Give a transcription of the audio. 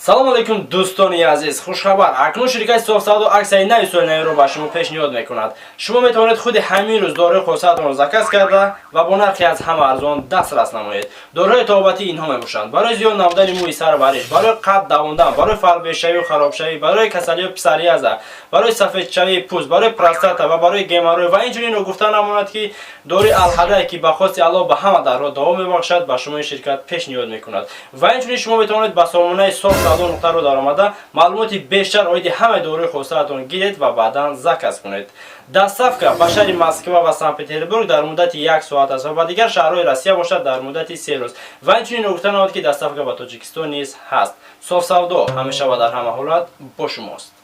Салом алейкум, дӯстони азиз! Хушхабар: акнун ширкати Софсавдо аксияи нави соли навиро ба шумо пешниҳод мекунад. Шумо метавонед худи ҳамин рӯз доруи хосаатонро заказ карда ва бо нархи аз ҳама арзон дастрас намоед. Доруҳои табобатӣ инҳо мебошанд: барои зиёд намудани мӯи сар ва риш, барои қад давондан, барои фарбешавию харобшавӣ, барои касалиҳои псориаза, барои сафедшавии пӯст, барои простата ва барои геморрой. Ва инчунин гуфта намонад, ки доруи Алҳадае, ки ба хости Аллоҳ ба ҳама дардҳо даво мебахшад, ба шумо ин ширкат пешниҳод мекунад. Ва инчунин шумо метавонед ба сомонаи софсавдо.ру даромада, маълумоти бештар оиди ҳамаи доруи хосаатон гиред ва баъдан заказ кунед. Доставка ба шаҳри Москва ва Санкт Петербург дар муддати як соат аст ва ба дигар шаҳрҳои Россия бошад, дар муддати 3 рӯз. Ва инчунин гуфта намонад, ки доставка ба Тоҷикистон низ ҳаст. Софсавдо ҳамеша ва дар ҳама ҳолат бо шумост.